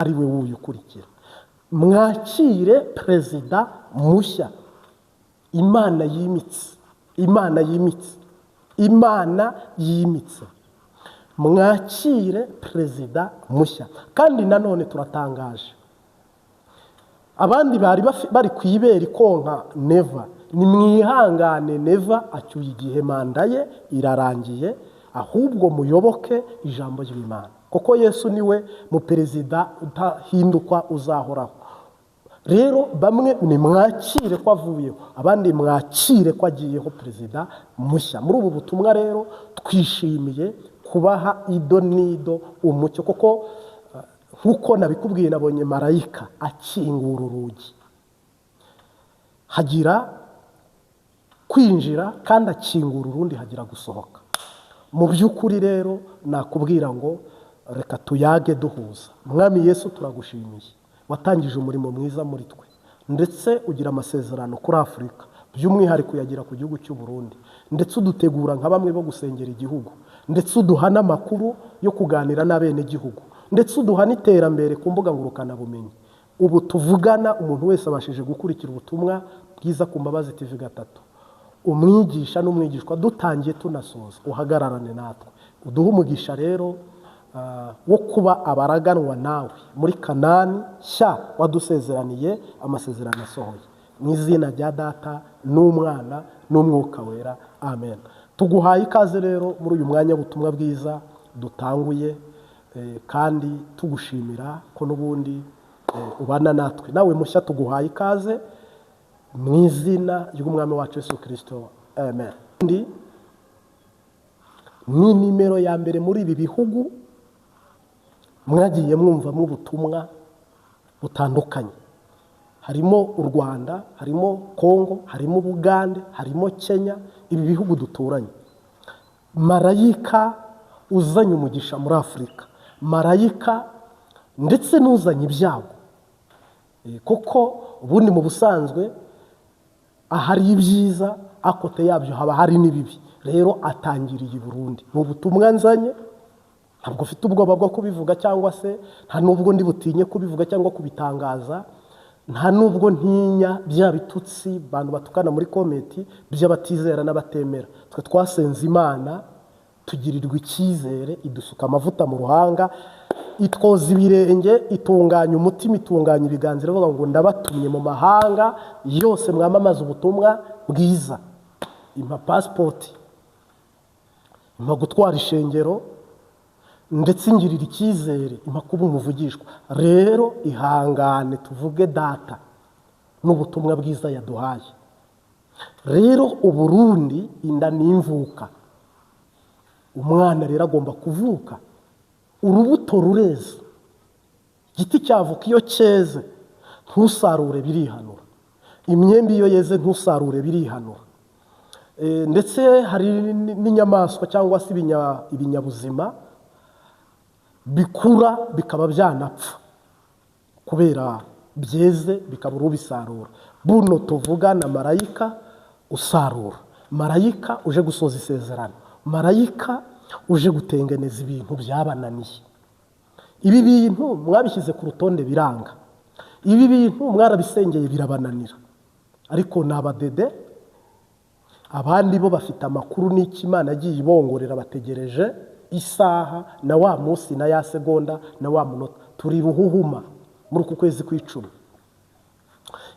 Ari we wuyu ukurikira. Mwakire perezida mushya Imana yimitse, Imana yimitse, Imana yimitse. Mwakire perezida mushya. Kandi nanone turatangaje, abandi bari bari ku ibere konka Neva, nimwihangane, Neva acyuye igihe, manda ye irarangiye. Ahubwo muyoboke ijambo ry'Imana, kuko Yesu niwe mu perezida udahindukwa, uzahoraho. Rero bamwe nimwakire ko avuyeho, abandi mwakire ko agiyeho perezida mushya. Muri ubu butumwa rero twishimiye kubaha ido n'ido, umucyo, kuko nk'uko nabikubwiye, nabonye marayika akingura urugi, hagira kwinjira, kandi akingura urundi, hagira gusohoka. Mu by'ukuri rero nakubwira ngo reka tuyage duhuza. Mwami Yesu, turagushimiye, watangije umurimo mwiza muri twe, ndetse ugira amasezerano kuri Afurika, by'umwihariko uyagira ku gihugu cy'u Burundi, ndetse udutegura nka bamwe bo gusengera igihugu, ndetse uduha n'amakuru yo kuganira n'abenegihugu, ndetse uduha n'iterambere ku mbuga ngurukanabumenyi. Ubu tuvugana, umuntu wese abashije gukurikira ubutumwa bwiza ku Mbabazi TV 3, umwigisha n'umwigishwa. Dutangiye tunasoza, uhagararane natwe, uduhe umugisha rero wo kuba abaraganwa nawe muri Kanani nshya wadusezeraniye, amasezerano asohoye. Mu izina rya Data n'Umwana n'Umwuka Wera, amen. Tuguhaye ikaze rero muri uyu mwanya w'ubutumwa bwiza dutanguye, kandi tugushimira ko n'ubundi ubana natwe. Nawe mushya, tuguhaye ikaze mu izina ry'Umwami wacu Yesu Kirisito, amen. Ndi ni nimero ya mbere muri ibi bihugu mwagiye mwumvamo ubutumwa butandukanye. Harimo u Rwanda, harimo Kongo, harimo Ubugande, harimo Kenya, ibi bihugu duturanye. Marayika uzanye umugisha muri Afurika, marayika ndetse n'uzanye ibyago. Kuko ubundi mu busanzwe ahari ibyiza, à côté yabyo haba hari n'ibibi. Rero atangiriye i Burundi. Ni ubutumwa nzanye, ntabwo ufite ubwoba bwo kubivuga, cyangwa se nta nubwo ndi butinye kubivuga cyangwa kubitangaza, nta nubwo ntinya bya bitutsi abantu batukana muri comment by'abatizera n'abatemera. Twe twasenze Imana, tugirirwa icyizere, idusuka amavuta mu ruhanga, itwoza ibirenge, itunganya umutima, itunganya ibiganza, iravuga ngo: "Ndabatumye mu mahanga yose, mwamamaze ubutumwa bwiza." Impa pasipoti, impa gutwara ishengero, ndetse ingirira icyizere, impa kuba umuvugishwa. Rero ihangane tuvuge Data n'ubutumwa bwiza yaduhaye. Rero Uburundi, inda n'imvuka, umwana rero agomba kuvuka, urubuto rureze. Igiti cy'avoka iyo cyeze ntusarure birihanura, imyembe iyo yeze ntusarure birihanura. Ndetse hari n'inyamaswa cyangwa se ibinyabuzima bikura bikaba byanapfa kubera byeze, bikabura ubisarura. Buno tuvugana, marayika usarura, marayika uje gusoza isezerano, marayika uje gutengeneza ibintu byabananiye. Ibi bintu mwabishyize ku rutonde biranga, ibi bintu mwarabisengeye birabananira, ariko ni abadede. Abandi bo bafite amakuru n'icyo Imana yagiye ibongorera, bategereje isaha na wa munsi na ya segonda na wa munota. Turi ruhuhuma muri uku kwezi kw'icumi.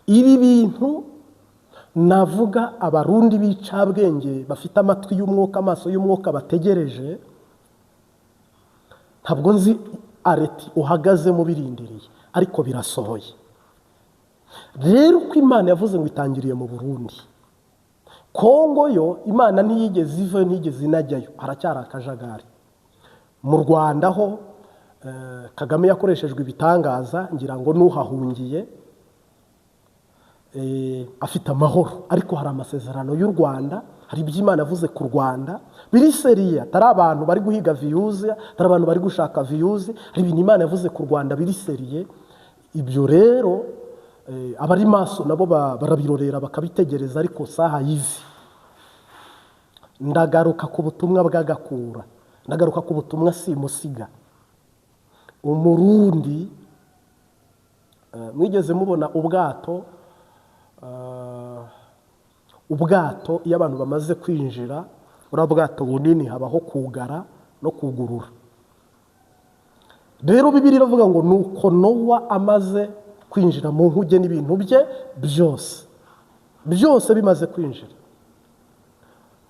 Ibi bintu navuga, Abarundi b'icabwenge bafite amatwi y'umwuka, amaso y'umwuka, bategereje. Ntabwo nzi areti uhagazemo birindiriye, ariko birasohoye. Rero uko Imana yavuze ngo itangiriye mu Burundi, Kongo yo Imana ntiyigeze ivayo, ntiyigeze inajyayo, haracyari akajagari. Mu Rwanda ho Kagame yakoreshejwe ibitangaza, ngira ngo n'uhahungiye afite amahoro. Ariko hari amasezerano y'u Rwanda, hari ibyo Imana yavuze ku Rwanda biri sérieux, atari abantu bari guhiga views, atari abantu bari gushaka views. Hari ibintu Imana yavuze ku Rwanda biri sérieux. Ibyo rero abari maso nabo barabirorera, bakabitegereza, ariko saha yivi. Ndagaruka ku butumwa bw'agakura, ndagaruka ku butumwa simusiga. Umurundi Mwigeze mubona ubwato? Ubwato iyo abantu bamaze kwinjira, buriya bwato bunini, habaho kugara no kugurura. Rero Bibiliya iravuga ngo nuko Nowa amaze kwinjira mu nkuge n'ibintu bye byose, byose bimaze kwinjira,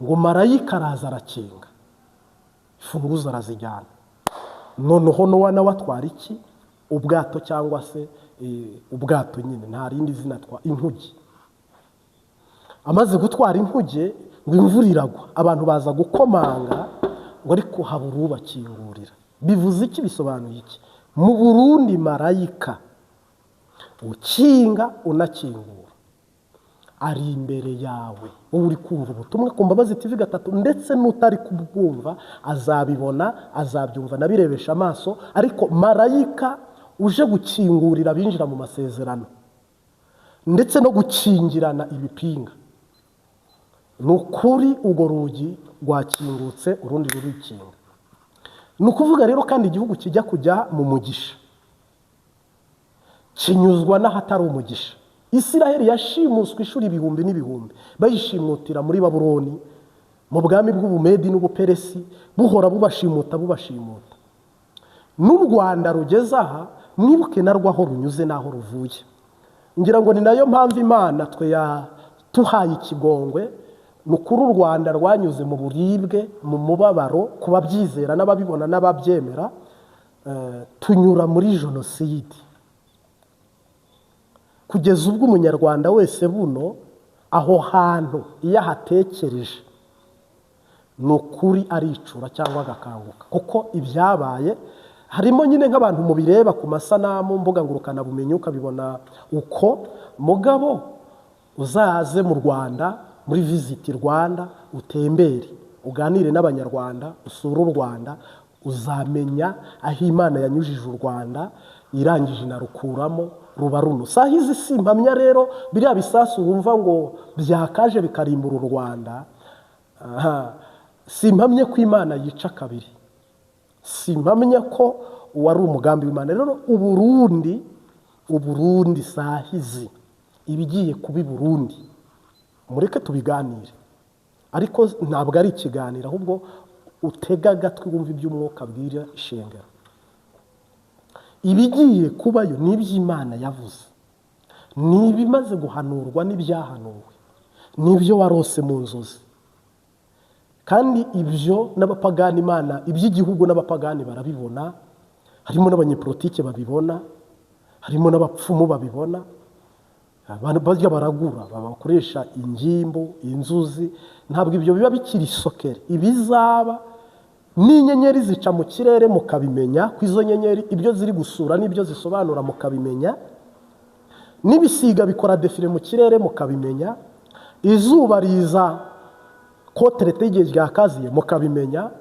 ngo marayika araza arakinga, imfunguzo arazijyana. Noneho Nowa nawe atwara iki? Ubwato, cyangwa se ubwato nyine, nta rindi zina twa inkuge. Amaze gutwara inkuge, ngo imvura iragwa, abantu baza gukomanga, ngo ariko habura ubakingurira. Bivuze iki? Bisobanuye iki? Mu Burundi marayika ukinga unakingura ari imbere yawe, wowe uri kumva ubutumwa ku Mbabazi TV 3, ndetse n'utari kubwumva azabibona, azabyumva, nabirebesha amaso. Ariko marayika uje gukingurira abinjira mu masezerano ndetse no gukingirana ibipinga, ni ukuri urwo rugi rwakingutse, urundi rurikinga. Ni ukuvuga rero kandi igihugu kijya kujya mu mugisha kinyuzwa n'ahatari umugisha. Isiraheli yashimuswe inshuro ibihumbi n'ibihumbi, bayishimutira muri Babuloni, mu bwami bw'Ubumedi n'Ubuperesi, buhora bubashimuta, bubashimuta. N'u Rwanda rugeze aha, mwibuke narwo aho runyuze n'aho ruvuye. Ngira ngo ni nayo mpamvu Imana twe yatuhaye ikigongwe. Ni ukuri u Rwanda rwanyuze mu buribwe, mu mubabaro, ku babyizera n'ababibona n'ababyemera. Tunyura muri jenoside kugeza ubwo umunyarwanda wese buno aho hantu iyo ahatekereje, ni ukuri aricura cyangwa agakanguka, kuko ibyabaye harimo nyine nk'abantu mubireba ku masanamu, mbuga ngurukanabumenyi, ukabibona uko. Mugabo uzaze mu Rwanda muri Visit Rwanda, utembere, uganire n'Abanyarwanda, usure u Rwanda, uzamenya aho Imana yanyujije u Rwanda, irangije inarukuramo ruba runo. Saha izi si impamya rero biriya bisasu wumva ngo byakaje bikarimbura u Rwanda, aha, si impamya ko Imana yica kabiri, si impamya ko wari umugambi w'Imana. Rero Uburundi sahizi ibigiye kuba i Burundi, mureke tubiganire, ariko ntabwo ari ikiganiro, ahubwo utega agatwi wumva iby'umwuka abwira ishengero. Ibigiye kubayo ni iby'Imana yavuze, ni ibimaze guhanurwa n'ibyahanuwe, n'ibyo warose mu nzozi. Kandi ibyo n'abapagani, Imana iby'igihugu n'abapagani barabibona, harimo n'abanyepolitike babibona, harimo n'abapfumu babibona, abantu bajya baragura, bakoresha ingimbu, inzuzi. Ntabwo ibyo biba bikiri sokere. Ibizaba n'inyenyeri zica mu kirere mukabimenya, ko izo nyenyeri ibyo ziri gusura n'ibyo zisobanura mukabimenya, n'ibisiga bikora défilé mu kirere mukabimenya, izuba riza koterete igihe ryakaziye mukabimenya.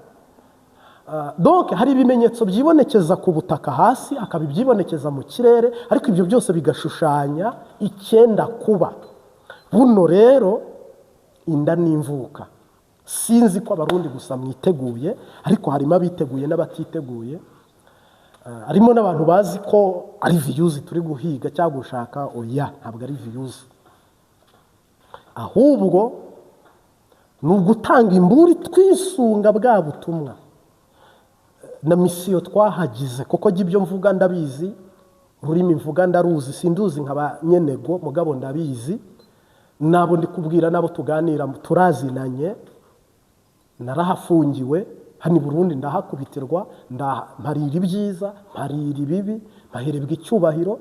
Donc hari ibimenyetso byibonekeza ku butaka hasi, hakaba ibyibonekeza mu kirere, ariko ibyo byose bigashushanya icyenda kuba. Buno rero inda n'imvuka, sinzi ko Abarundi gusa mwiteguye, ariko harimo abiteguye n'abatiteguye. Harimo n'abantu bazi ko ari views turi guhiga cyangwa gushaka. Oya, ntabwo ari views, ahubwo ni ugutanga imburi twisunga bwa butumwa na mission twahagize. Kuko jya ibyo mvuga ndabizi, ururimi mvuga ndaruzi, sinduzi nka ba nyenego, mugabo ndabizi. Nabo ndi kubwira nabo tuganira turazinanye. Narahafungiwe hano i Burundi, ndahakubitirwa, mparira ibyiza, mparira ibibi, mpaherebwa icyubahiro,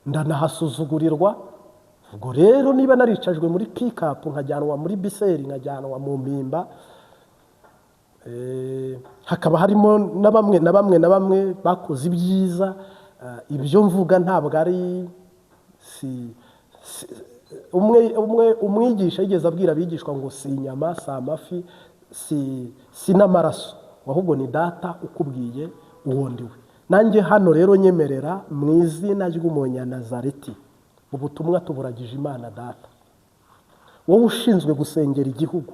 ndanahasuzugurirwa. Ubwo rero niba naricajwe muri pick-up, nkajyanwa muri biseri, nkajyanwa mu Mpimba, hakaba harimo na bamwe na bamwe na bamwe bakoze ibyiza, ibyo mvuga ntabwo ari si umwe umwe. Umwigisha yigeze abwira abigishwa ngo si inyama, si amafi, si n'amaraso, ahubwo ni Data ukubwiye uwo ndiwe. Nanjye hano rero nyemerera mu izina ry'umunyanazareti, ubutumwa tuburagije Imana Data. Wowe ushinzwe gusengera igihugu,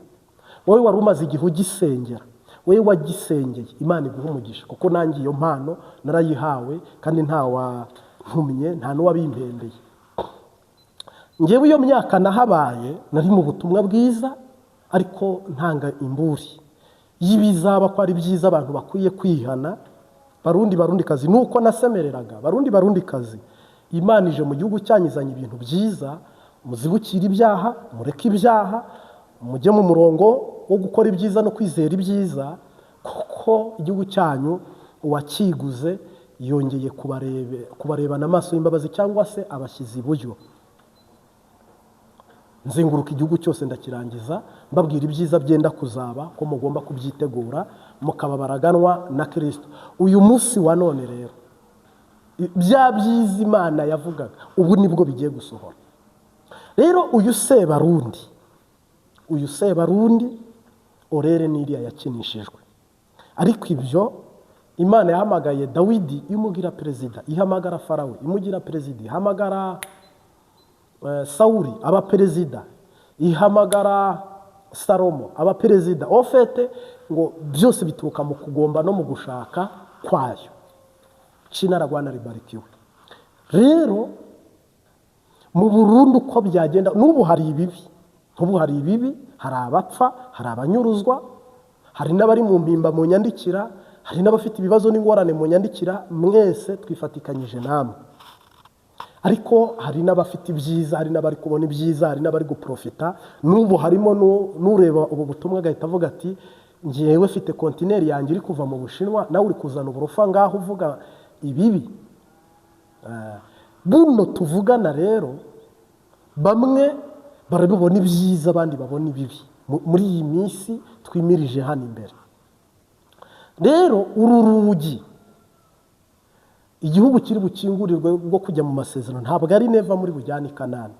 wowe wari umaze igihe ugisengera, wowe wagisengeye, Imana iguha umugisha, kuko nanjye iyo mpano narayihawe kandi nta ntumye, nta n'uwabimpembeye. Ngewe iyo myaka nahabaye nari mu butumwa bwiza, ariko ntanga imburi y'ibizaba ko ari byiza, abantu bakwiye kwihana. Barundi, Barundi kazi, nuko nasemereraga: "Barundi, Barundi kazi, Imana ije mu gihugu cyanyu izanye ibintu byiza, muzibukire ibyaha, mureke ibyaha, mujye mu murongo wo gukora ibyiza no kwizera ibyiza, kuko igihugu cyanyu uwakiguze yongeye kubarebana amaso y'imbabazi, cyangwa se abashyize iburyo." Nzenguruka igihugu cyose ndakirangiza, mbabwira ibyiza byenda kuzaba, ko mugomba kubyitegura mukaba baraganwa na Kirisito. Uyu munsi wa none rero, bya byiza Imana yavugaga ubu nibwo bigiye gusohora. Rero uyu Sebarundi orere n'iriya yakinishijwe, ariko ibyo Imana yahamagaye Dawidi imugira perezida, ihamagara Farawo imugira perezida, ihamagara Sawuri aba perezida, ihamagara Salomo aba perezida, au fait ngo byose bituruka mu kugomba no mu gushaka kwayo. Jina la Bwana libarikiwe. Rero mu Burundi uko byagenda n'ubu hari ibibi, n'ubu hari ibibi, hari abapfa, hari abanyuruzwa, hari n'abari mu mpimba mu nyandikira, hari n'abafite ibibazo n'ingorane mu nyandikira, mwese twifatikanyije namwe. Ariko hari n'abafite ibyiza, hari n'abari kubona ibyiza, hari n'abari guprofita. N'ubu harimo n'ureba ubu butumwa agahita avuga ati: "Ngewe mfite kontineri yanjye iri kuva mu Bushinwa, nawe uri kuzana uburofa ngaho uvuga ibibi." Buno tuvugana rero, bamwe barabibona ibyiza, abandi babona ibibi muri iyi minsi twimirije hano imbere. Rero uru rugi igihugu kiri bukingurirwe rwo kujya mu masezerano, ntabwo ari Neva muri bujyane i Kanani.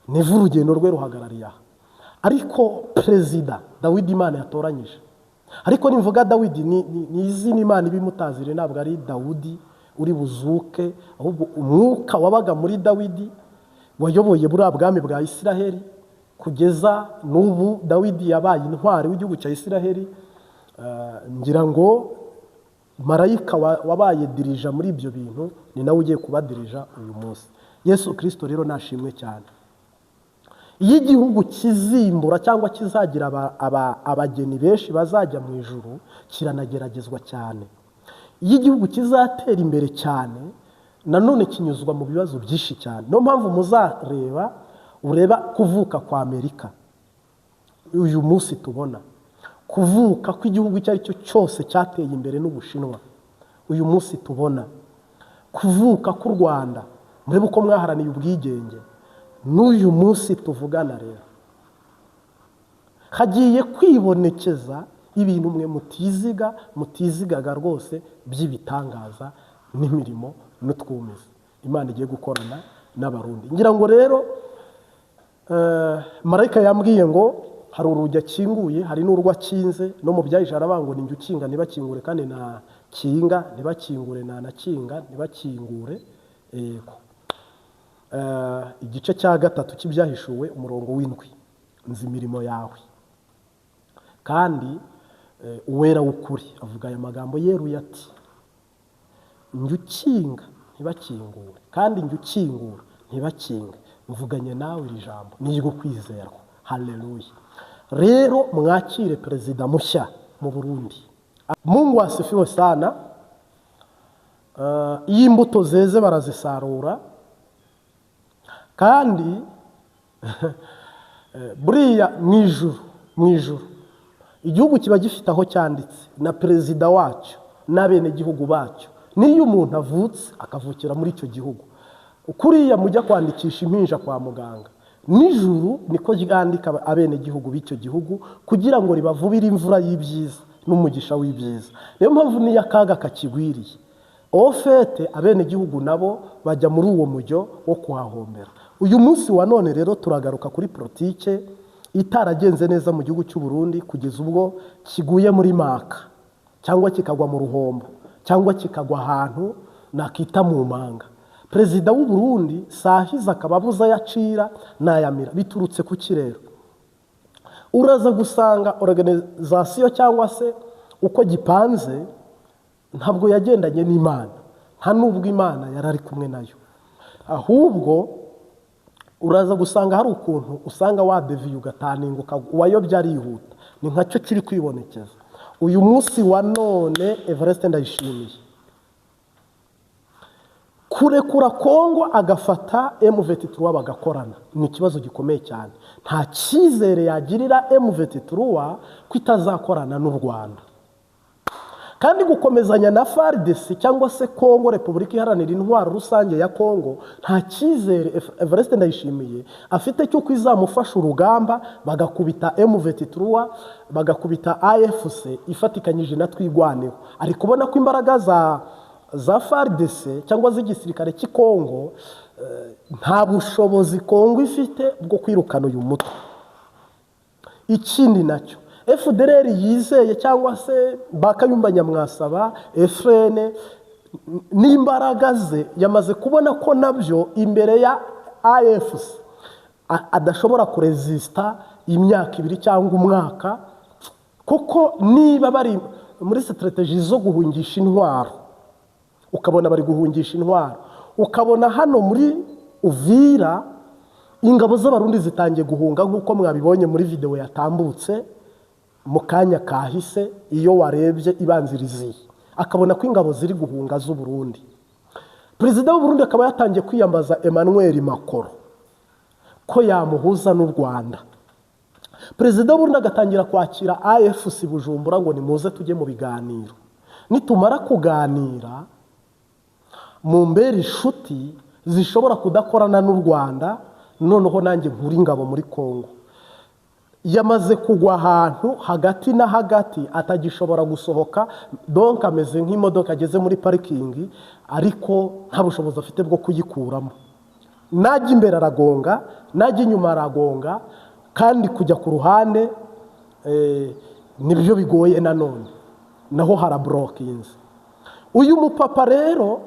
Neva urugendo rwe ruhagarariye aha, ariko perezida Dawidi Imana yatoranyije, ariko nimvuga Dawidi ni izina Imana ibimutazire, ntabwo ari Dawudi uri buzuke, ahubwo umwuka wabaga muri Dawidi wayoboye buriya bwami bwa Isiraheli kugeza n'ubu. Dawidi yabaye intwari w'igihugu cya Isiraheli. Ngira ngo marayika wabaye dirija muri ibyo bintu ni nawe ugiye kuba dirija uyu munsi, Yesu Kirisito. Rero nashimwe cyane. Iyo igihugu kizimbura cyangwa kizagira abageni benshi bazajya mu ijuru, kiranageragezwa cyane. Iyo igihugu kizatera imbere cyane, nanone kinyuzwa mu bibazo byinshi cyane. Niyo mpamvu muzareba, ureba kuvuka kwa Amerika uyu munsi, tubona kuvuka kw'igihugu icyo ari cyo cyose cyateye imbere, n'Ubushinwa uyu munsi, tubona kuvuka k'u Rwanda. Murebe uko mwaharaniye ubwigenge n'uyu munsi tuvugana. Rero hagiye kwibonekeza ibintu mwe mutiziga, mutizigaga rwose, by'ibitangaza n'imirimo n'utwumizi Imana igiye gukorana n'Abarundi. Ngira ngo rero marayika yambwiye ngo hari urugi akinguye, hari n'urwo akinze. No mu byahije aravuga ngo: "Ninjye ukinga ntibakingure, kandi nakinga ntibakingure, nanakinga ntibakingure." Yego. Igice cya 3 cy'Ibyahishuwe, umurongo w'7: "Nzi imirimo yawe." Kandi Uwera w'ukuri avuga aya magambo yeruye ati: "Njye ukinga ntibakingure, kandi njye ukingura ntibakinge. Mvuganye nawe iri jambo ni iryo kwizerwa." Haleluya! Rero mwakire perezida mushya mu Burundi. Mungu asifiwe sana. Iyo imbuto zeze barazisarura, kandi buriya mu ijuru igihugu kiba gifite aho cyanditse na perezida wacyo n'abenegihugu bacyo. N'iyo umuntu avutse akavukira muri icyo gihugu, kuriya mujya kwandikisha impinja kwa muganga, nijuru niko ryandika abenegihugu b'icyo gihugu kugira ngo ribavubire imvura y'ibyiza n'umugisha w'ibyiza. Niyo mpamvu n'iyo akaga kakigwiriye, au fait abenegihugu nabo bajya muri uwo mujyo wo kuhahombera. Uyu munsi wa none rero turagaruka kuri politike itaragenze neza mu gihugu cy'u Burundi, kugeza ubwo kiguye muri maka, cyangwa kikagwa mu ruhombo, cyangwa kikagwa ahantu nakita mu manga. Perezida w'u Burundi sahiza akaba abuze ayacira n'ayamira. Biturutse ku kirero, uraza gusanga organisation cyangwa se uko gipanze ntabwo yagendanye n'Imana. Nta nubwo Imana yari ari kumwe nayo, ahubwo uraza gusanga hari ukuntu usanga wadeviye ugataninguka, uwayobye arihuta. Ni nkacyo kiri kwibonekeza uyu munsi wa none. Evariste Ndayishimiye kurekura Kongo agafata M23 bagakorana ni ikibazo gikomeye cyane. Nta cyizere yagirira M23 ko itazakorana n'u Rwanda, kandi gukomezanya na FARDC cyangwa se Kongo, Repubulika Iharanira Intwaro Rusange ya Kongo, nta cyizere Evariste Ndayishimiye afite cy'uko izamufasha urugamba, bagakubita M23, bagakubita AFC ifatikanyije na Twigwaneho. Ari kubona ko imbaraga za FARDC cyangwa z'igisirikare cy'i Kongo, nta bushobozi Kongo ifite bwo kwirukana uyu mutwe. Ikindi nacyo, FDLR yizeye cyangwa se Bakayumba Nyamwasaba Efrene n'imbaraga ze, yamaze kubona ko nabyo imbere ya AFC adashobora kurezisita imyaka 2 cyangwa umwaka, kuko niba bari muri stratégie zo guhungisha intwaro, ukabona bari guhungisha intwaro, ukabona hano muri Uvira ingabo z'Abarundi zitangiye guhunga, nk'uko mwabibonye muri videwo yatambutse mu kanya kahise, iyo warebye ibanziriziye, akabona ko ingabo ziri guhunga z'Uburundi. Perezida w'Uburundi akaba yatangiye kwiyambaza Emmanuel Macron ko yamuhuza n'u Rwanda. Perezida w'Uburundi agatangira kwakira AFC Bujumbura ngo nimuze tujye mu biganiro, nitumara kuganira mumbere inshuti zishobora kudakorana n'u Rwanda, noneho nanjye nkura ingabo muri Kongo. Yamaze kugwa ahantu hagati na hagati atagishobora gusohoka, donc ameze nk'imodoka ageze muri parikingi ariko nta bushobozi afite bwo kuyikuramo. Najya imbere aragonga, najya inyuma aragonga, kandi kujya ku ruhande nibyo bigoye nanone, naho haraborokinze. Uyu mupapa rero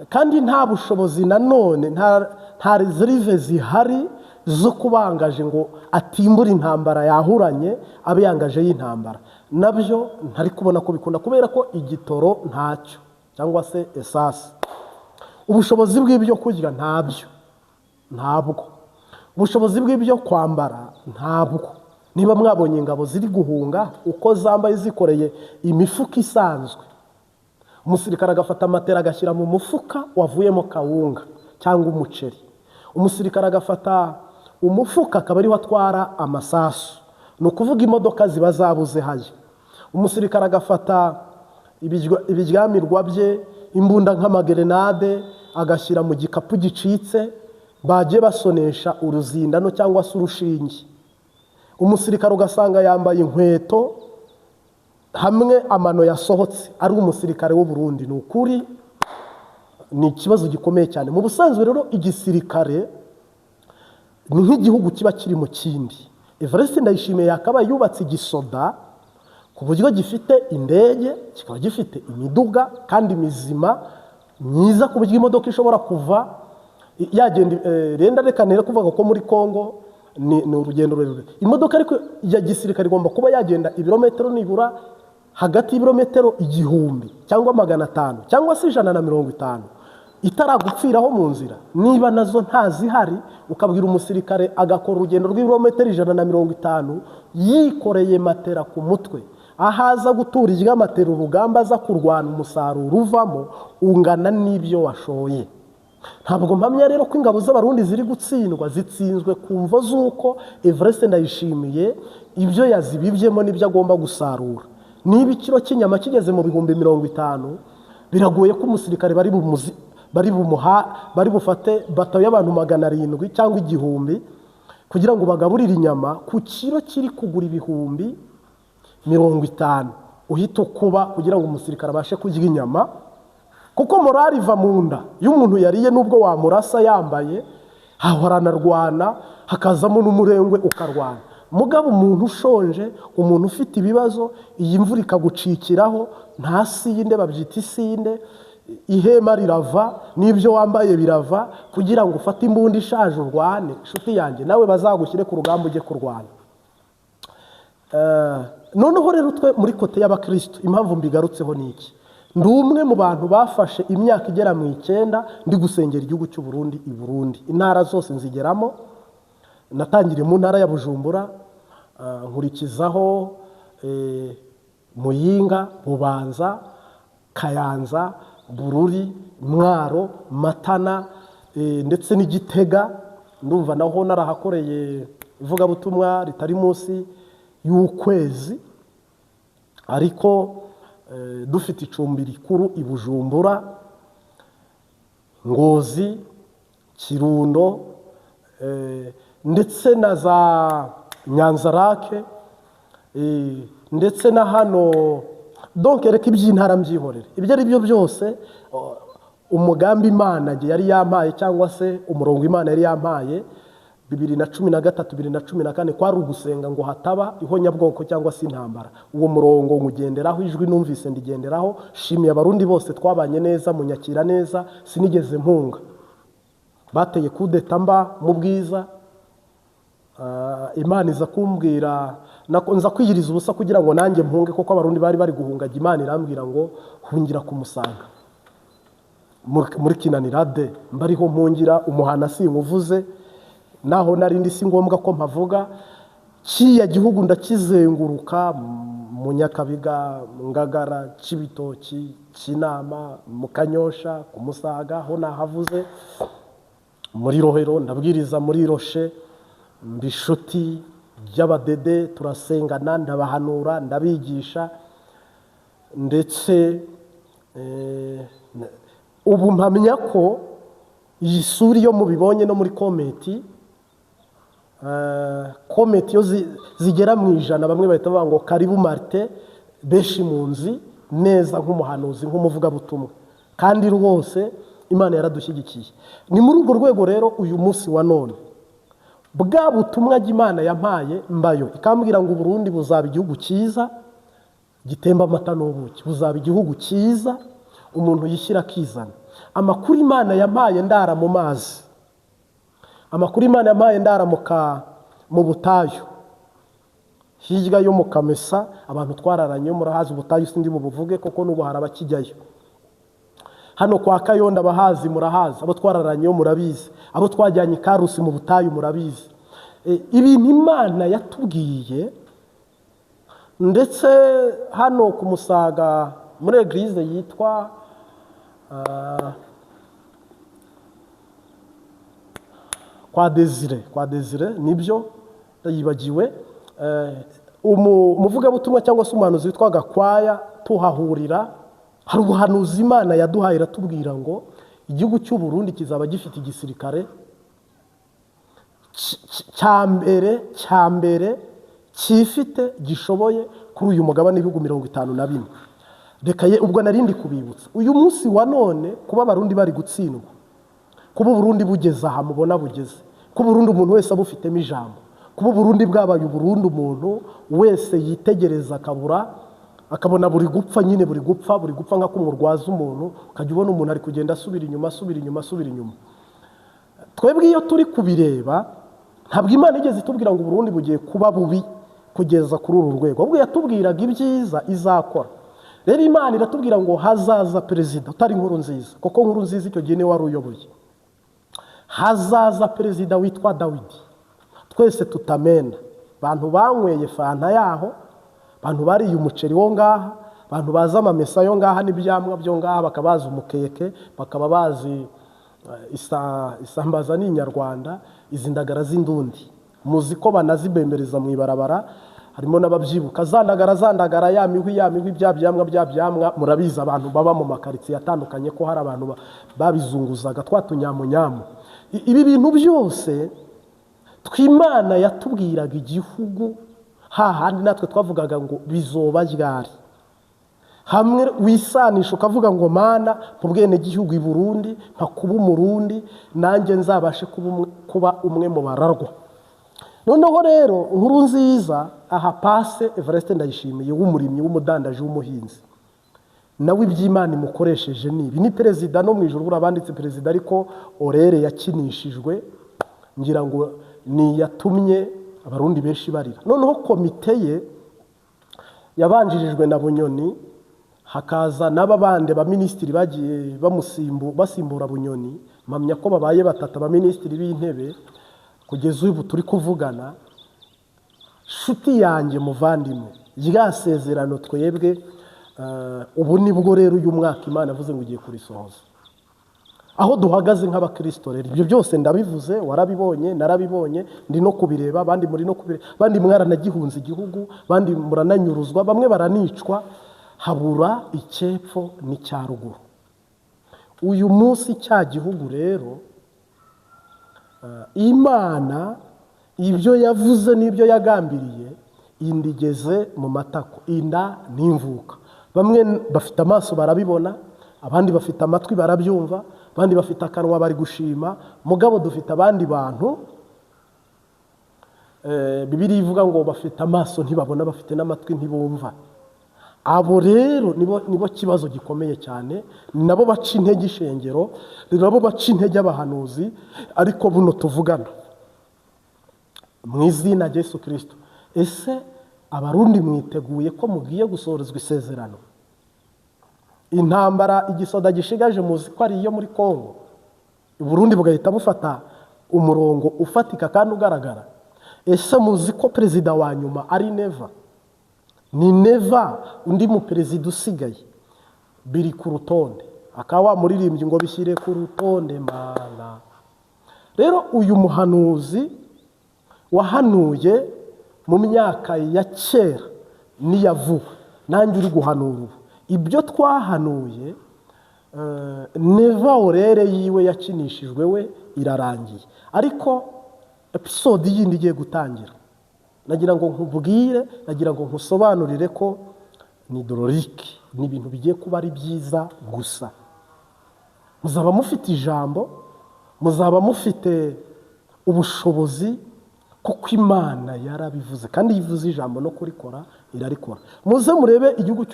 kandi nta bushobozi nanone, nta réserves zihari zo kubangaje ngo atimbure intambara yahuranye, abe yangaje y'intambara. Nabyo ntari kubona ko bikunda, kubera ko igitoro ntacyo cyangwa se essence, ubushobozi bw'ibyo kurya ntabyo, ntabwo, ubushobozi bw'ibyo kwambara ntabwo. Niba mwabonye ingabo ziri guhunga uko zambaye, zikoreye imifuka isanzwe, umusirikare agafata amatera agashyira mu mufuka wavuyemo kawunga cyangwa umuceri, umusirikare agafata umufuka akaba ariho atwara amasasu, ni ukuvuga imodoka ziba zabuze hajya. Umusirikare agafata ibiryamirwa bye, imbunda nk'amagerenade, agashyira mu gikapu gicitse bagiye basonesha uruzindano cyangwa se urushinge. Umusirikare ugasanga yambaye inkweto hamwe amano yasohotse, ari umusirikare w'u Burundi. Ni ukuri ni ikibazo gikomeye cyane. Mu busanzwe rero igisirikare ni nk'igihugu kiba kiri mu kindi. Evariste Ndayishimiye yakabaye yubatse igisoda ku buryo gifite indege, kikaba gifite imiduga kandi mizima myiza, ku buryo imodoka ishobora kuva yagenda renda. Reka nere kuvuga ko muri Kongo ni urugendo rurerure. Imodoka ariko ya gisirikare igomba kuba yagenda ibirometero nibura hagati y'ibirometero 1000 cyangwa 500 cyangwa se 150 itaragupfiraho mu nzira. Niba nazo ntazihari, ukabwira umusirikare agakora urugendo rw'ibirometero 150 yikoreye matera ku mutwe, ahaza gutura iryamatera, urugamba aza kurwana, umusaruro uvamo ungana n'ibyo washoye. Ntabwo mpamya rero ko ingabo z'Abarundi ziri gutsindwa, zitsinzwe ku mvo z'uko Evariste Ndayishimiye ibyo yazibibyemo n'ibyo agomba gusarura. Niba ikiro cy'inyama kigeze mu 50,000, biragoye ko umusirikare bari bumuha, bari bufate bato y'abantu 700 cyangwa 1000 kugira ngo bagaburire inyama ku kiro kiri kugura 50,000, uhita ukuba kugira ngo umusirikare abashe kurya inyama, kuko morale iva mu nda. Iyo umuntu yariye, nubwo wamurasa yambaye, hahora anarwana, hakazamo n'umurengwe ukarwana. Mugabo umuntu ushonje, umuntu ufite ibibazo, iyi mvura ikagucikiraho, nta sinde, babyita isinde, ihema rirava n'ibyo wambaye birava, kugira ngo ufate imbunda ishaje urwane. Inshuti yanjye, nawe bazagushyire ku rugamba ujye kurwana. Noneho rero twe muri côté y'abakirisitu, impamvu mbigarutseho ni iki? Ndi umwe mu bantu bafashe imyaka igera mu 9 ndi gusengera igihugu cy'u Burundi i Burundi. Intara zose nzigeramo. Natangiriye mu ntara ya Bujumbura, nkurikizaho Muyinga, Bubanza, Kayanza, Bururi, Mwaro, Matana, ndetse n'Igitega. Ndumva naho narahakoreye ivugabutumwa ritari munsi y'ukwezi, ariko dufite icumbi rikuru i Bujumbura, Ngozi, Kirundo, ndetse na za Nyanzarake, ndetse na hano. Donc reka iby'intara mbyihorere, ibyo ari byo byose umugambi Imana yari yampaye cyangwa se umurongo Imana yari yampaye 2013 2014 kwari ugusenga ngo hataba ihonyabwoko cyangwa se intambara. Uwo murongo nkugenderaho, ijwi numvise ndigenderaho. Shimiye Abarundi bose twabanye neza, munyakira neza, sinigeze mpunga. Bateye kudeta mba mu Bwiza, Imana iza kumbwira nza kwiyiriza ubusa kugira ngo nanjye mpunge, kuko Abarundi bari bari guhunga. Imana irambwira ngo hungira kumusanga muri Kinanira de mbariho mpungira. Umuhana sinkuvuze, naho narindi si ngombwa ko mpavuga. Kiriya gihugu ndakizenguruka, mu Nyakabiga, Ngagara, Cibitoki, Kinama, mu Kanyosha, ku Musaga ho nahavuze, muri Rohero ndabwiriza, muri Roshe mbishuti by'abadede turasengana, ndabahanura, ndabigisha. Ndetse ubu mpamya ko iyi sura iyo mubibonye no muri kometi, kometi iyo zigera mu 100, bamwe bahita bavuga ngo karibu Martin, benshi munzi neza nk'umuhanuzi, nk'umuvugabutumwa, kandi rwose Imana yaradushyigikiye. Ni muri urwo rwego rero uyu munsi wa none bwa butumwa Imana yampaye mbayo ikambwira ngo Burundi buzaba igihugu cyiza gitemba amata n'ubuki, buzaba igihugu cyiza umuntu yishyira akizana. Amakuru Imana yampaye ndara mu mazi, amakuru Imana yampaye ndara mu butayu hirya yo mu Kamesa, abantu twararanye murahazi ubutayu, sindi bubuvuge kuko n'ubu hari abakijyayo. Hano kwa Kayonda abahazi murahazi, abo twararanye murabizi, abo twajyanye Karusi mu butayu murabizi. Ibintu Imana yatubwiye, ndetse hano ku Musaga muri eglise yitwa kwa Desire, nibyo ndayibagiwe, umuvugabutumwa cyangwa se umuhanuzi witwa Gakwaya, tuhahurira. Hari ubuhanuzi Imana yaduhaye iratubwira ngo igihugu cy'u Burundi kizaba gifite igisirikare cya mbere cyifite gishoboye kuri uyu mugabane w'ibihugu 54. Reka ye ubwo narindi kubibutsa uyu munsi wa none kuba Abarundi bari gutsindwa, kuba Burundi bugeze aha mubona bugeze, kuba Burundi umuntu wese abufitemo ijambo, kuba Burundi bwabaye Burundi umuntu wese yitegereza akabura akabona buri gupfa nyine, buri gupfa nka kumurwaza umuntu, ukajya ubona umuntu ari kugenda asubira inyuma asubira inyuma asubira inyuma. Twebwe iyo turi kubireba ntabwo Imana igeze itubwira ngo Burundi bugiye kuba bubi kugeza kuri uru rwego, ahubwo yatubwiraga ibyiza izakora. Rero Imana iratubwira ngo hazaza perezida utari Nkuru Nziza, kuko Nkuru Nziza icyo gihe niwe wari uyoboye. Hazaza perezida witwa Dawidi, twese tutamena. Bantu banyweye fanta yaho, bantu bariye umuceri wo ngaha, bantu bazi amamesa yo ngaha n'ibyamwa byo ngaha, bakabaza umukeke, bakaba bazi isambaza n'inyarwanda, izi ndagara z'indundi muzi ko banazibembereza mu ibarabara, harimo n'ababyibuka zandagara ya mihwi bya byamwa murabizi, abantu baba mu makaritsiye atandukanye ko hari abantu babizunguzaga twa tunyamunyamu. Ibi bintu byose tw'Imana yatubwiraga igihugu hahandi natwe twavugaga ngo bizoba ryari, hamwe wisanisha ukavuga ngo Mana mu bwenegihugu i Burundi nka kuba Umurundi nanjye nzabashe kuba umwe mu bararwa. Noneho rero Nkuru Nziza aha passe Evariste Ndayishimiye w'umurimyi w'umudandaji w'umuhinzi, nawe iby'Imana imukoresheje nibi ni perezida no mu ijuru burabanditse perezida, ariko orere yakinishijwe ngira ngo ni yatumye Abarundi benshi barira. Noneho komite ye yabanjirijwe na Bunyoni, Hakaza n'aba bandi baminisitiri bagiye basimbura Bunyoni, mpamya ko babaye batatu abaminisitiri b'intebe kugeza ubu turi kuvugana. Shuti yanjye muvandimwe, rya sezerano twebwe ubu nibwo rero uyu mwaka Imana avuze ngo ugiye kurisohoza. Aho duhagaze nk'abakristo rero, ibyo byose ndabivuze, warabibonye, narabibonye, ndi no kubireba, abandi muri no kubireba, abandi mwaranagihunze igihugu, abandi murananyuruzwa, bamwe baranicwa, habura icyepfo n'icya ruguru. Uyu munsi cya gihugu rero Imana ibyo yavuze n'ibyo yagambiriye indigeze mu matako, inda n'imvuka. Bamwe bafite amaso barabibona, abandi bafite amatwi barabyumva, abandi bafite akanwa bari gushima. Mugabo dufite abandi bantu Bibiliya ivuga ngo bafite amaso ntibabona, bafite n'amatwi ntibumva. Abo rero nibo kibazo gikomeye cyane, ni nabo baca intege ishengero, ni nabo baca intege abahanuzi. Ariko buno tuvugana mu izina rya Yesu Kristo, ese Abarundi mwiteguye ko mugiye gusorezwa isezerano? Intambara igisoda gishigaje muzi ko ari iyo muri Kongo, Burundi bugahita bufata umurongo ufatika kandi ugaragara. Ese muzi ko perezida wa nyuma ari Neva? Ni Neva undi mu perezida usigaye, biri ku rutonde. Akaba wamuririmbyi ngo bishyire ku rutonde Mana. Rero uyu muhanuzi wahanuye mu myaka ya kera n'iya vuba, nanjye uri guhanura ubu, ibyo twahanuye Neva orere yiwe yakinishijwe we irarangiye. Ariko episode yindi igiye gutangira, nagira ngo nkubwire, nagira ngo nkusobanurire ko ni dororike, ni ibintu bigiye kuba ari byiza gusa. Muzaba mufite ijambo, muzaba mufite ubushobozi, kuko Imana yarabivuze, kandi iyo ivuze ijambo no kurikora irarikora. Muze murebe igihugu.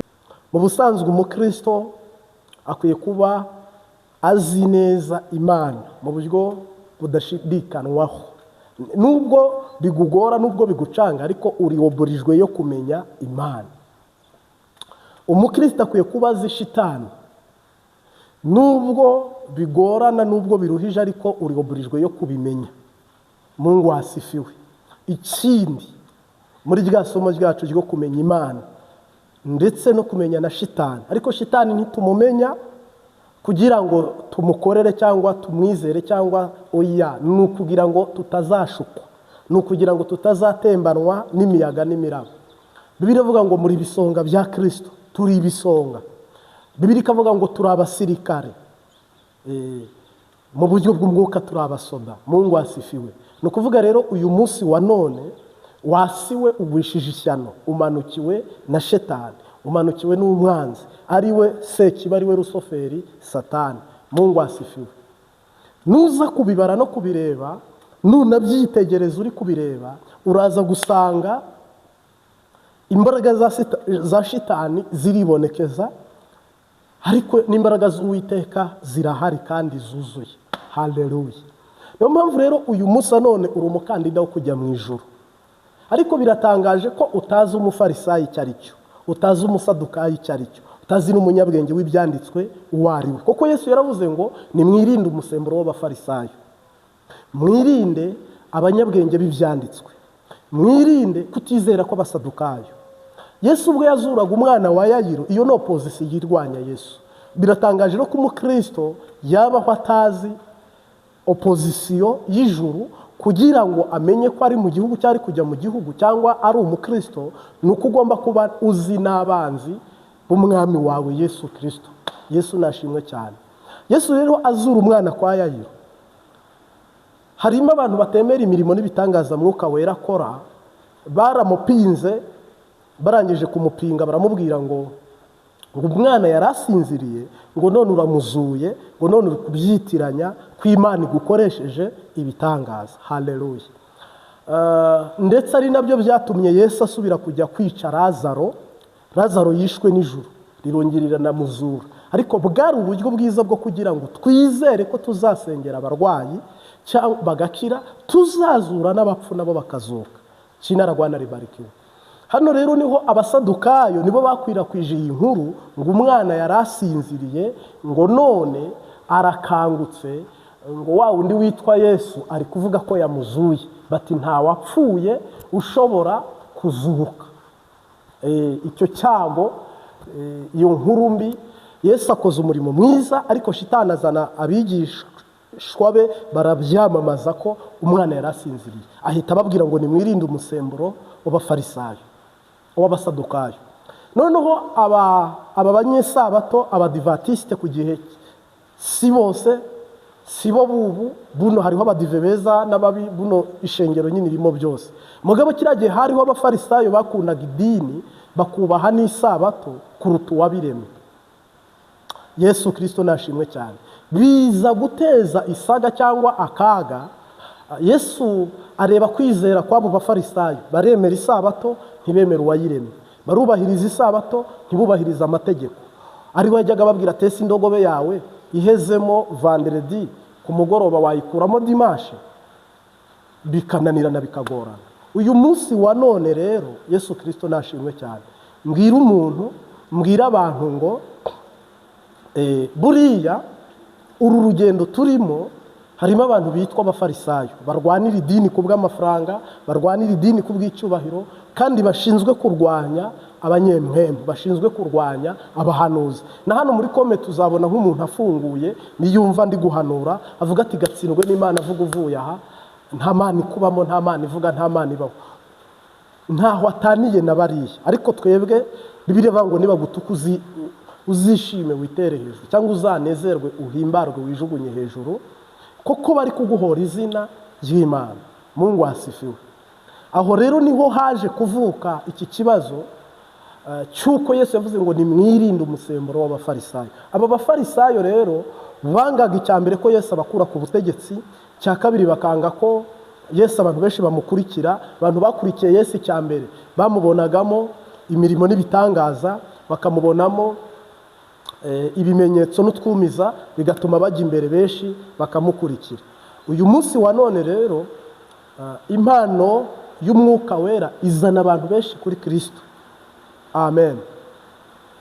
Mu busanzwe umukristo akwiye kuba azi neza Imana mu buryo budashidikanwaho. Nubwo bigugora, nubwo bigucanga, ariko uri oburijwe yo kumenya Imana. Umukristo akwiye kuba azi shitani, nubwo bigorana, nubwo biruhije, ariko uri oburijwe yo kubimenya. Mungu asifiwe. Ikindi muri rya somo ryacu ryo kumenya Imana ndetse no kumenya na shitani, ariko shitani ntitumumenya kugira ngo tumukorere cyangwa tumwizere cyangwa oya, ni ukugira ngo tutazashukwa, ni ukugira ngo tutazatembanwa n'imiyaga n'imiraba. Bibiliya ivuga ngo muri ibisonga bya Kristo, turi ibisonga. Bibiliya ikavuga ngo turi abasirikare mu buryo bw'umwuka, turi abasoda. Mungu asifiwe. Ni ukuvuga rero uyu munsi wa none wasiwe ugwishije ishyano, umanukiwe na shetani, umanukiwe n'umwanzi, ari we sekibi, ari we Rusoferi, Satani. Mungu asifiwe. Nuza kubibara no kubireba, nunabyitegereza uri kubireba, uraza gusanga imbaraga za shitani ziribonekeza, ariko n'imbaraga z'Uwiteka zirahari kandi zuzuye. Haleluya. Niyo mpamvu rero uyu munsi none uri umukandida wo kujya mu ijuru. Ariko biratangaje ko utazi umufarisayo icyo ari cyo, utazi umusadukayo icyo ari cyo, utazi n'umunyabwenge w'ibyanditswe uwo ari we. Kuko Yesu yaravuze ngo nimwirinde umusemburo w'abafarisayo, mwirinde abanyabwenge b'ibyanditswe, mwirinde kutizera kw'abasadukayo. Yesu ubwo yazuraga umwana wa Yayiro, iyo ni opozisiyo irwanya Yesu. Biratangaje no ko umukristo yabaho atazi opozisiyo y'ijuru, kugira ngo amenye ko ari mu gihugu cyangwa ari kujya mu gihugu cyangwa ari umukristo, ni uko ugomba kuba uzi n'abanzi b'umwami wawe Yesu Kristo. Yesu nashimwe cyane. Yesu rero azura umwana kwa Yayiro, harimo abantu batemera imirimo n'ibitangaza Mwuka Wera akora, baramupinze, barangije kumupinga baramubwira ngo umwana yari asinziriye, ngo none uramuzuye, ngo none uri kubyitiranya ko Imana igukoresheje ibitangaza. Haleluya. Ndetse ari nabyo byatumye Yesu asubira kujya kwica Lazaro. Lazaro yishwe n'ijuru rirongera riranamuzura. Ariko bwari uburyo bwiza bwo kugira ngo twizere ko tuzasengera abarwayi cyangwa bagakira, tuzazura n'abapfu nabo bakazuka. Jina la Bwana libarikiwe. Hano rero niho Abasadukayo nibo bakwirakwije iyi nkuru ngo umwana yari asinziriye, ngo none arakangutse, ngo wa wundi witwa Yesu ari kuvuga ko yamuzuye. Bati nta wapfuye ushobora kuzuka. Icyo cyago, iyo nkuru mbi, Yesu akoze umurimo mwiza, ariko Shitani azana abigishwa be barabyamamaza ko umwana yari asinziriye. Ahita ababwira ngo nimwirinde umusemburo w'Abafarisayo, w'Abasadukayo. Noneho aba banyesabato, Abadivatisite ku gihe, si bose, si bo bubu, buno hariho Abadive beza n'ababi, buno ishengero nyine irimo byose. Mugabo kiriya gihe hariho Abafarisayo bakundaga idini, bakubaha n'isabato kuruta uwabiremye. Yesu Kirisito nashimwe cyane. Biza guteza isaga cyangwa akaga. Yesu areba kwizera kw'abo Bafarisayo. Baremera isabato, ntibemere uwayiremye. Barubahiriza isabato, ntibubahirize amategeko. Ariho yajyaga ababwira ati: ese indogobe yawe ihezemo vendredi ku mugoroba wayikuramo dimanche? Bikananirana, bikagorana. Uyu munsi wa none rero, Yesu Kirisito nashimwe cyane, mbwira umuntu, mbwira abantu ngo buriya uru rugendo turimo harimo abantu bitwa Abafarisayo, barwanira idini ku bw'amafaranga, barwanira idini ku bw'icyubahiro, kandi bashinzwe kurwanya abanyempwemu, bashinzwe kurwanya abahanuzi. Na hano muri kome tuzabona nk'umuntu afunguye, niyumva ndi guhanura avuga ati gatsindwe n'Imana, avuga uvuye aha, nta Mana ikubamo, nta Mana ivuga, nta Mana ibaho, ntaho ataniye na bariya. Ariko twebwe Bibiliya ivuga ngo nibagutuka uzishime witere hejuru, cyangwa uzanezerwe uhimbarwe wijugunye hejuru, kuko bari kuguhora izina ry'Imana. Mungu asifiwe. Aho rero niho haje kuvuka iki kibazo cy'uko Yesu yavuze ngo nimwirinde umusemburo w'Abafarisayo. Aba Bafarisayo rero bangaga icya mbere ko Yesu abakura ku butegetsi, icya kabiri bakanga ko Yesu abantu benshi bamukurikira. Abantu bakurikiye Yesu icya mbere bamubonagamo imirimo n'ibitangaza, bakamubonamo ibimenyetso n'utwumiza, bigatuma bajya imbere benshi bakamukurikira. Uyu munsi wa none rero, impano y'Umwuka Wera izana abantu benshi kuri Kristo. Amen,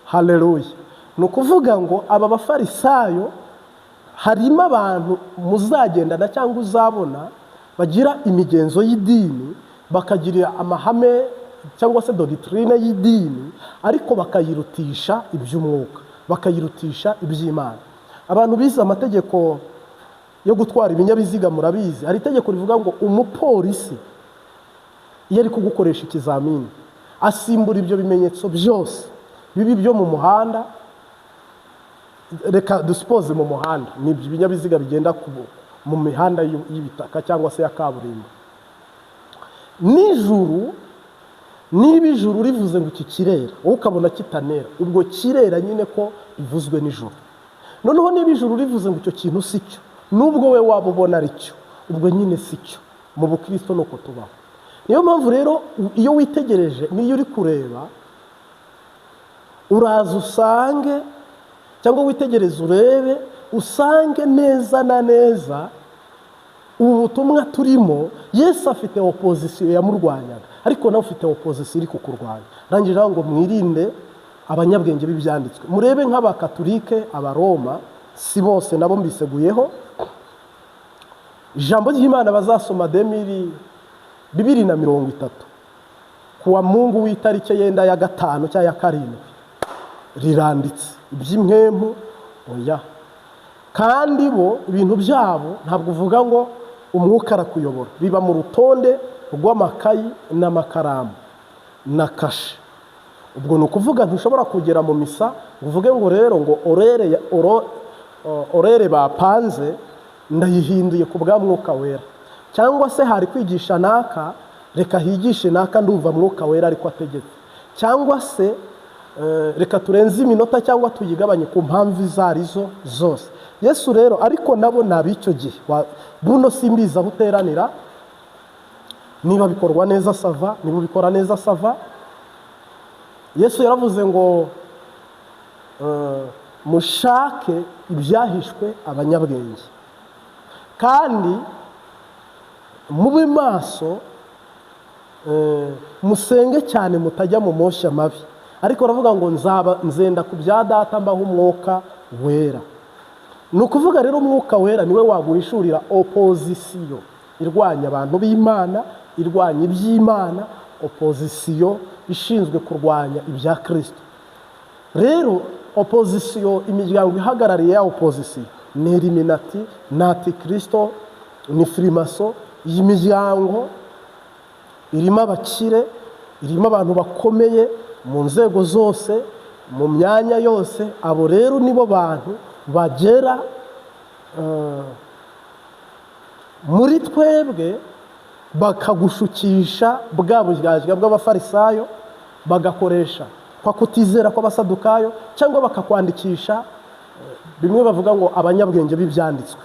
haleluya. Ni ukuvuga ngo aba Bafarisayo harimo abantu muzagendana cyangwa uzabona bagira imigenzo y'idini, bakagira amahame cyangwa se doctrine y'idini, ariko bakayirutisha iby'umwuka, bakayirutisha iby'Imana. Abantu bize amategeko yo gutwara ibinyabiziga murabizi, hari itegeko rivuga ngo umupolisi iyo ari kugukoresha ikizamini asimbura ibyo bimenyetso byose bibi byo mu muhanda. Reka dusipoze mu muhanda ni ibyo ibinyabiziga bigenda mu mihanda y'ibitaka cyangwa se ya kaburimbo. Nijuru, niba ijuru rivuze ngo iki kirera, wowe ukabona kitanera, ubwo kirera nyine ko bivuzwe nijoro. Noneho niba ijuru rivuze ngo icyo kintu si cyo, nubwo we waba ubona ari cyo, ubwo nyine si cyo. Mu bukristo ni uko tubaho. Niyo mpamvu rero iyo witegereje, niyo uri kureba, uraza usange cyangwa witegereze urebe usange neza na neza ubu butumwa turimo. Yesu afite opozisiyo yamurwanyaga, ariko nawe ufite opozisiyo iri kukurwanya. Arangije ngo mwirinde abanyabwenge b'ibyanditswe. Murebe nk'Abakaturike, Abaroma, si bose nabo mbiseguyeho. Ijambo ry'Imana bazasoma demiri 2030 kuwa Mungu w'itariki yenda ya 5 cyangwa ya 7 riranditse iby'impwemu. Oya, kandi bo ibintu byabo ntabwo uvuga ngo umwuka arakuyobora, biba mu rutonde rw'amakayi n'amakaramu na kashe. Ubwo ni ukuvuga ntushobora kugera mu misa ngo uvuge ngo rero ngo horaire bapanze ndayihinduye ku bwa Mwuka Wera, cyangwa se hari kwigisha naka, reka higishe naka, ndumva Mwuka Wera ariko ategetse, cyangwa se reka turenze iminota cyangwa tuyigabanye ku mpamvu izo arizo zose. Yesu rero ariko nabo ni ab'icyo gihe. Buno simbizi aho uteranira, niba bikorwa neza ça va, niba ubikora neza ça va. Yesu yaravuze ngo mushake ibyahishwe abanyabwenge, kandi mube maso. Musenge cyane mutajya mu moshya mabi. Ariko baravuga ngo nzaba nzenda ku bya data mbaho umwuka wera. Ni ukuvuga rero umwuka wera niwe waguhishurira opozisiyo irwanya abantu b'Imana, irwanya iby'Imana, opozisiyo ishinzwe kurwanya ibya Kristo. Rero opozisiyo, imiryango ihagarariye ya opozisiyo ni Illuminati, ni Antikristo, ni Firimaso. Iyi miryango irimo abakire, irimo abantu bakomeye mu nzego zose, mu myanya yose. Abo rero nibo bantu bagera muri twebwe bakagushukisha bwa buryarya bw'abafarisayo, bagakoresha kwa kutizera kw'abasadukayo, cyangwa bakakwandikisha bimwe bavuga ngo abanyabwenge b'ibyanditswe,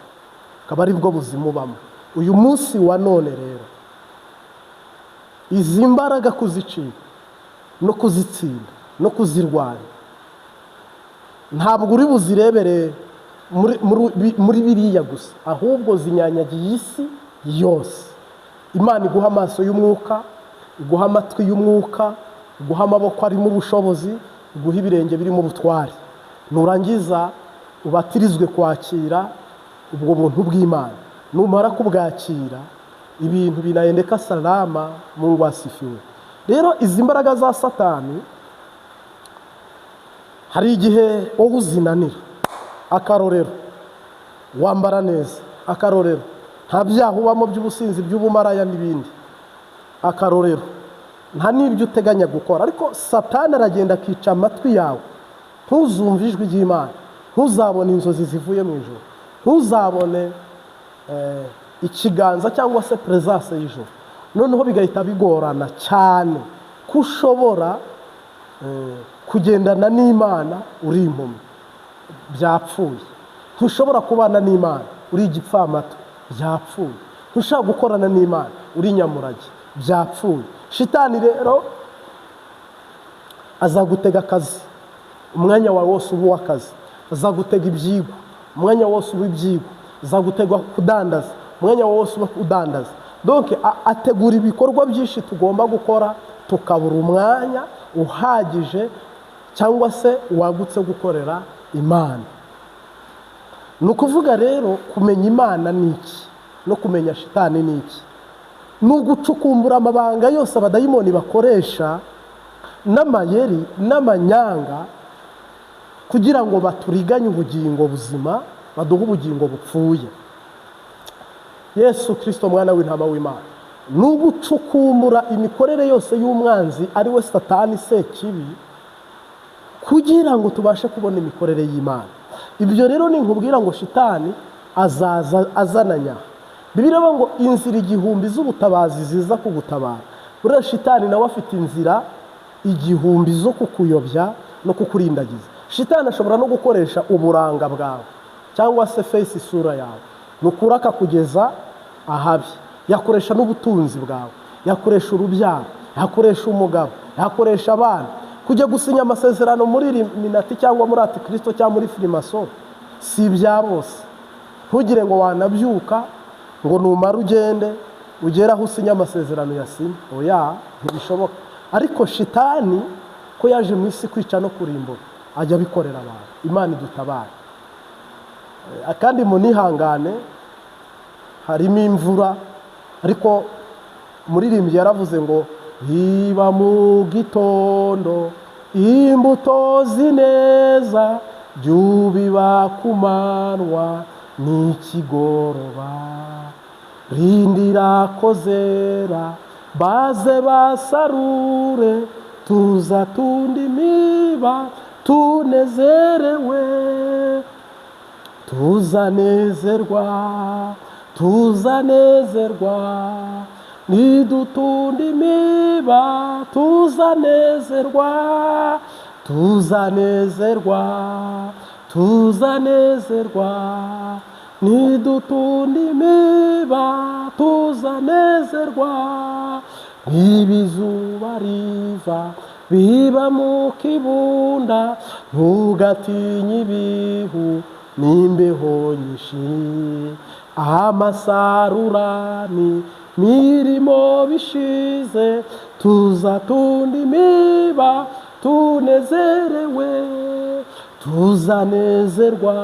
akaba ari bwo buzima ubamo. Uyu munsi wa none rero izi mbaraga kuzicika no kuzitsinda no kuzirwanya, ntabwo uri buzirebere muri biriya gusa, ahubwo zinyanyagiye isi yose. Imana iguha amaso y'umwuka, iguha amatwi y'umwuka, iguha amaboko arimo ubushobozi, iguha ibirenge birimo ubutware. Nurangiza ubatirizwe kwakira ubwo buntu bw'Imana. Numara kubwakira, ibintu binaendeka salama. Mungu asifiwe. Rero izi mbaraga za Satani hari igihe wowe uzinanira. Akarorero, wambara neza. Akarorero, nta byaha ubamo by'ubusinzi, by'ubumaraya n'ibindi. Akarorero, nta n'ibyo uteganya gukora. Ariko Satani aragenda akica amatwi yawe, ntuzumve ijwi ry'Imana, ntuzabone inzozi zivuye mu ijoro, ntuzabone ikiganza cyangwa se présence y'ijoro. Noneho bigahita bigorana cyane ko ushobora kugendana n'Imana uri impumyi, byapfuye. Ntushobora kubana n'Imana uri igipfamatwi, byapfuye. Ntushobora gukorana n'Imana uri nyamurage, byapfuye. Shitani rero azagutega akazi, umwanya wawe wose uba uw'akazi. Azagutega ibyigwa, umwanya wose uba ibyigwa. Azagutega kudandaza, umwanya wawe wose uba udandaza. Donc ategura ibikorwa byinshi tugomba gukora, tukabura umwanya uhagije cyangwa se wagutse gukorera Imana. Ni ukuvuga rero kumenya Imana ni iki, no kumenya shitani ni iki? Ni ugucukumbura amabanga yose abadayimoni bakoresha n'amayeri n'amanyanga kugira ngo baturiganye ubugingo buzima, baduhe ubugingo bupfuye. Yesu Kirisito mwana w'intama w'Imana, ni ugucukumbura imikorere yose y'umwanzi, ari we Satani Sekibi, kugira ngo tubashe kubona imikorere y'Imana. Ibyo rero ni nkubwira ngo shitani azaza azananya. Bibiliya ivuga ngo inzira 1000 z'ubutabazi ziza kugutabara. Buriya shitani nawe afite inzira 1000 zo kukuyobya no kukurindagiza. Shitani ashobora no gukoresha uburanga bwawe cyangwa se face, isura yawe, nukura akakugeza ahabi. Yakoresha n'ubutunzi bwawe, yakoresha urubyaro, yakoresha umugabo, yakoresha abana. Kujya gusinya amasezerano muri Illuminati cyangwa muri Antikristo cyangwa muri Firimaso si ibya bose. Ntugire ngo wanabyuka ngo numara ugende ugere aho usinya amasezerano ya sinya, oya, ntibishoboka. Ariko shitani ko yaje mu isi kwica no kurimbura, ajya abikorera abantu. Imana idutabare. Kandi munihangane, harimo imvura, ariko umuririmbyi yaravuze ngo biba mu gitondo imbuto zineza, jya ku manywa n'ikigoroba, rindira ko zera baze basarure, tuza tundi miba tunezerewe. Tuzanezerwa, tuzanezerwa nidutunda imiba, tuzanezerwa, tuzanezerwa, tuzanezerwa nidutunda imiba, tuzanezerwa. Niba izuba riva, biba mu kibunda, ntugatinye ibihu n'imbeho nyinshi. Amasarurani Mirimo bishize, tuzatunda imiba tunezerewe. Tuzanezerwa,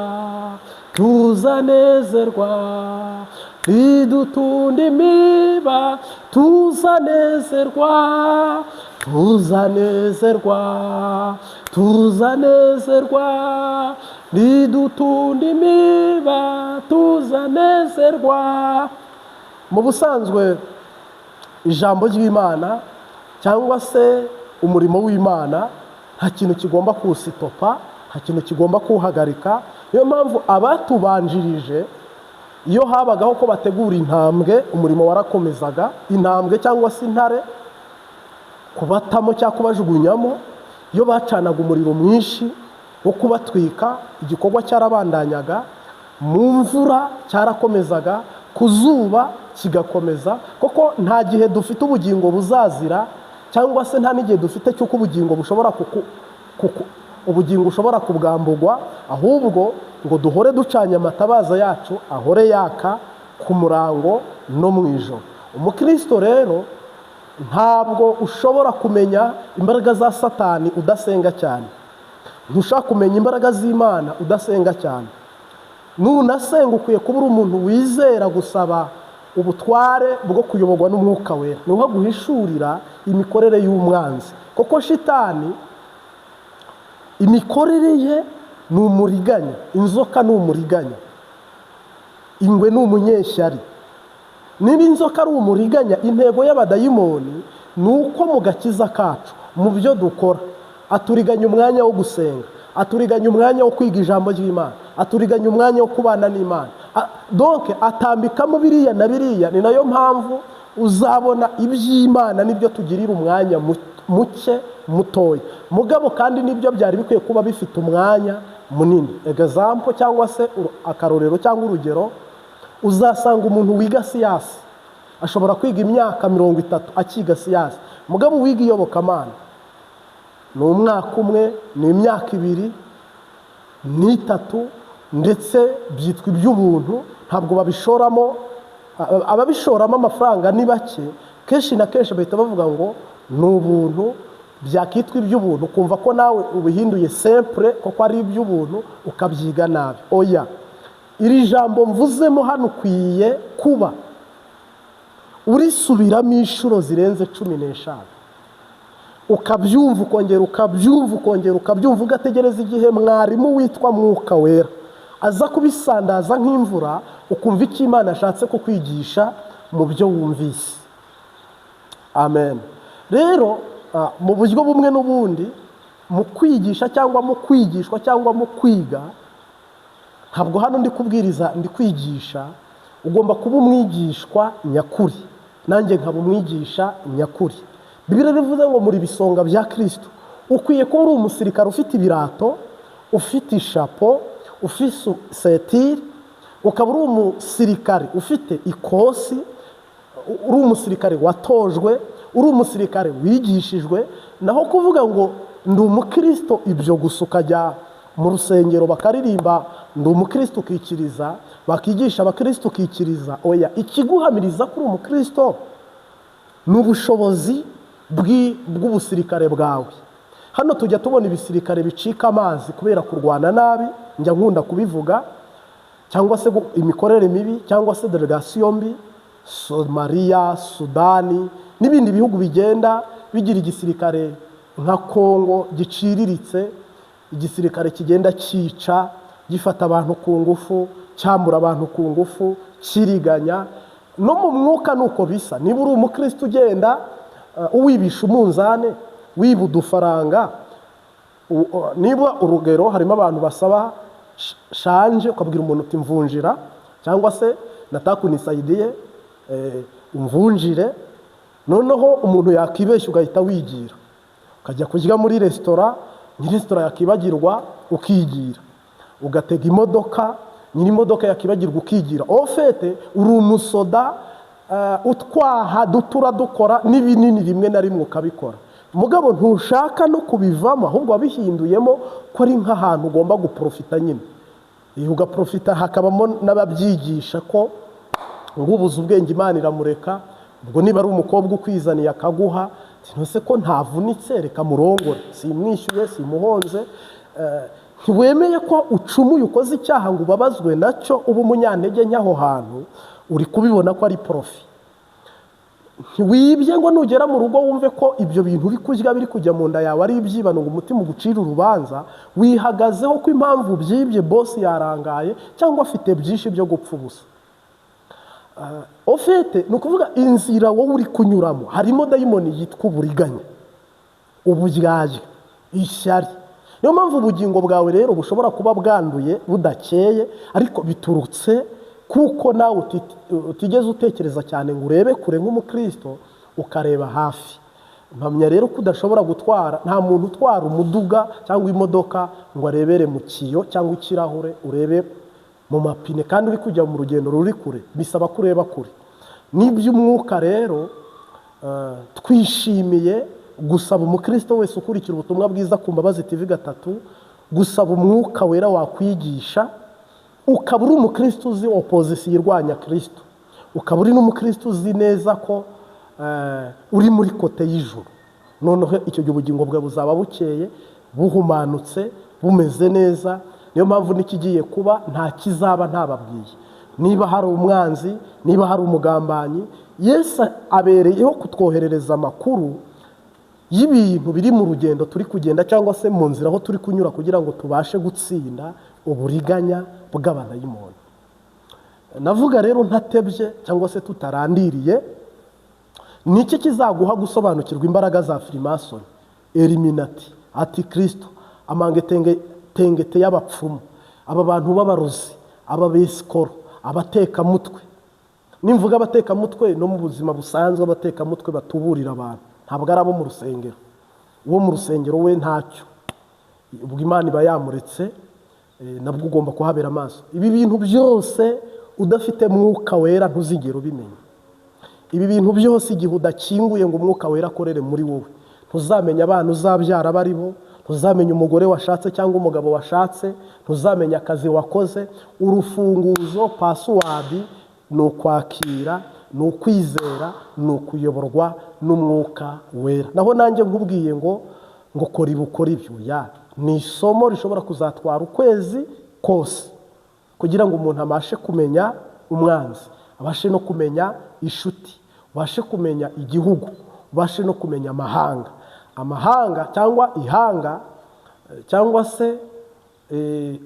tuzanezerwa, ridutunda imiba, tuzanezerwa, tuzanezerwa, tuzanezerwa, ridutunda imiba, tuzanezerwa. Mu busanzwe ijambo ry'Imana cyangwa se umurimo w'Imana nta kintu kigomba kuwusitopa, nta kintu kigomba kuwuhagarika. Niyo mpamvu abatubanjirije, iyo habagaho ko bategura intambwe, umurimo warakomezaga. Intambwe cyangwa se intare kubatamo cyangwa kubajugunyamo, iyo bacanaga umuriro mwinshi wo kubatwika, igikorwa cyarabandanyaga. Mu mvura cyarakomezaga, ku zuba kigakomeza, kuko nta gihe dufite ubugingo buzazira, cyangwa se nta n'igihe dufite cy'uko ubugingo bushobora ubugingo ushobora kubwambugwa, ahubwo ngo duhore ducanye amatabaza yacu, ahore yaka ku murango no mu ijoro. Umukristo rero, ntabwo ushobora kumenya imbaraga za Satani udasenga cyane, ntushobora kumenya imbaraga z'Imana udasenga cyane. Nunasenga, ukwiye kuba uri umuntu wizera gusaba ubutware bwo kuyoborwa n'Umwuka Wera, niho aguhishurira imikorere y'umwanzi, kuko Shitani imikorere ye ni umuriganya. Inzoka ni umuriganya, ingwe ni umunyeshyari. Niba inzoka ari umuriganya, intego y'abadayimoni ni uko mu gakiza kacu, mu byo dukora, aturiganya umwanya wo gusenga, aturiganya umwanya wo kwiga ijambo ry'Imana, aturiganya umwanya wo kubana n'Imana. Donc atambikamo biriya na biriya. Ni nayo mpamvu uzabona iby'Imana nibyo tugirira umwanya muke, mutoya, mugabo kandi nibyo byari bikwiye kuba bifite umwanya munini. Example cyangwa se akarorero cyangwa urugero, uzasanga umuntu wiga siyansi ashobora kwiga imyaka 30 akiga siyansi, mugabo wiga iyobokamana ni umwaka umwe, ni imyaka 2 n'itatu, ndetse byitwa iby'ubuntu, ntabwo babishoramo. Ababishoramo amafaranga ni bake. Kenshi na kenshi bahita bavuga ngo ni ubuntu. Byakitwa iby'ubuntu, ukumva ko nawe ubihinduye simple kuko ari iby'ubuntu, ukabyiga nabi. Oya, iri jambo mvuzemo hano ukwiye kuba urisubiramo inshuro zirenze 15, ukabyumva, ukongera ukabyumva, ukongera ukabyumva, ugategereza igihe mwarimu witwa Mwuka Wera aza kubisandaza nk'imvura, ukumva icyo Imana ashatse kukwigisha mu byo wumvise. Amen. Rero mu buryo bumwe n'ubundi, mu kwigisha cyangwa mu kwigishwa cyangwa mu kwiga, ntabwo hano ndi kubwiriza, ndi kwigisha. Ugomba kuba umwigishwa nyakuri, nanjye nkaba umwigisha nyakuri. Bibiliya bivuze ngo muri bisonga bya Kirisito. Ukwiye kuba uri umusirikare ufite ibirato, ufite ishapo, ufite ceinture, ukaba uri umusirikare ufite ikosi, uri umusirikare watojwe, uri umusirikare wigishijwe. Naho kuvuga ngo ndi umukristo, ibyo gusa, ukajya mu rusengero bakaririmba "ndi umukristo" ukikiriza, bakigisha abakristo ukikiriza, oya. Ikiguhamiriza ko uri umukristo ni ubushobozi bw'ubusirikare bwawe. Hano tujya tubona ibisirikare bicika amazi kubera kurwana nabi, njya nkunda kubivuga, cyangwa se imikorere mibi, cyangwa se delegasiyo mbi. Somaliya, Sudani n'ibindi bihugu bigenda bigira igisirikare nka Kongo giciriritse, igisirikare kigenda cyica, gifata abantu ku ngufu, cyambura abantu ku ngufu, kiriganya. No mu mwuka ni uko bisa. Niba uri umukristo ugenda uwibisha umunzane, wiba udufaranga, niba urugero harimo abantu basaba change, ukabwira umuntu uti "Mvunjira" cyangwa se "Nataka unisaidie, umvunjire", noneho umuntu yakibeshya ugahita wigira, ukajya kurya muri resitora, nyiri resitora yakibagirwa ukigira, ugatega imodoka, nyiri imodoka yakibagirwa ukigira. Au fait uri umusoda utwaha dutura dukora n'ibinini, rimwe na rimwe ukabikora, mugabo ntushaka no kubivamo, ahubwo wabihinduyemo ko ari nk'ahantu ugomba guprofita nyine. Iyo ugaprofita, hakabamo n'ababyigisha ko ngo ubuze ubwenge Imana iramureka. Ubwo niba ari umukobwa ukwizaniye akaguha, ntose ko ntavunitse, reka murongore, simwishyuye, simuhonze. Ntiwemeye ko ucumuye, ukoze icyaha ngo ubabazwe nacyo, uba umunyantege nke aho hantu, uri kubibona ko ari profit. Ntiwibye ngo nugera mu rugo wumve ko ibyo bintu uri kurya biri kujya mu nda yawe ari ibyibano, ngo umutima ugucire urubanza. Wihagazeho ko impamvu byibye boss yarangaye cyangwa afite byinshi byo gupfa ubusa. Au fait, ni ukuvuga inzira wowe uri kunyuramo harimo dayimoni yitwa uburiganya, uburyarya, ishyari. Niyo mpamvu ubugingo bwawe rero bushobora kuba bwanduye, budakeye, ariko biturutse kuko nawe utigeze utekereza cyane ngo urebe kure nk'umukristo, ukareba hafi. Mpamya rero ko udashobora gutwara, nta muntu utwara umuduga cyangwa imodoka ngo arebere mu kiyo cyangwa ikirahure, urebe mu mapine kandi uri kujya mu rugendo ruri kure, bisaba ko ureba kure. N'iby'umwuka rero, twishimiye gusaba umukristo wese ukurikira ubutumwa bwiza ku Mbabazi TV 3, gusaba Umwuka Wera wakwigisha, ukaba uri umukristo uzi opposition irwanya Kristo, ukaba uri n'umukristo uzi neza ko uri muri côté y'ijuru. Noneho icyo gihe ubugingo bwawe buzaba bukeye, buhumanutse, bumeze neza. Niyo mpamvu n'ikigiye kuba nta kizaba ntababwiye. Niba hari umwanzi, niba hari umugambanyi, Yesu abereyeho kutwoherereza amakuru y'ibintu biri mu rugendo turi kugenda cyangwa se mu nzira aho turi kunyura, kugira ngo tubashe gutsinda uburiganya bw'abadayimoni. Navuga rero ntatebye cyangwa se tutarandiriye, niki kizaguha gusobanukirwa imbaraga za Freemason, Illuminati, Antikristo, amangetengete y'abapfumu, aba bantu b'abarozi, aba besikoro, abatekamutwe? Nimvuga abatekamutwe, no mu buzima busanzwe abatekamutwe batuburira abantu, ntabwo ari abo mu rusengero. Uwo mu rusengero we ntacyo, ubwo Imana iba yamuretse, nabwo ugomba kuhabera amaso. Ibi bintu byose udafite Mwuka Wera ntuzigere ubimenya. Ibi bintu byose igihe udakinguye ngo Umwuka Wera akorere muri wowe, ntuzamenya abana uzabyara abo ari bo, ntuzamenya umugore washatse cyangwa umugabo washatse, ntuzamenya akazi wakoze. Urufunguzo, password, ni ukwakira, ni ukwizera, ni ukuyoborwa n'Umwuka Wera. Naho nanjye nkubwiye ngo kora ibi, ukora ibyo, ya ni isomo rishobora kuzatwara ukwezi kose kugira ngo umuntu abashe kumenya umwanzi, abashe no kumenya inshuti, ubashe kumenya igihugu, ubashe no kumenya amahanga, amahanga cyangwa ihanga, cyangwa se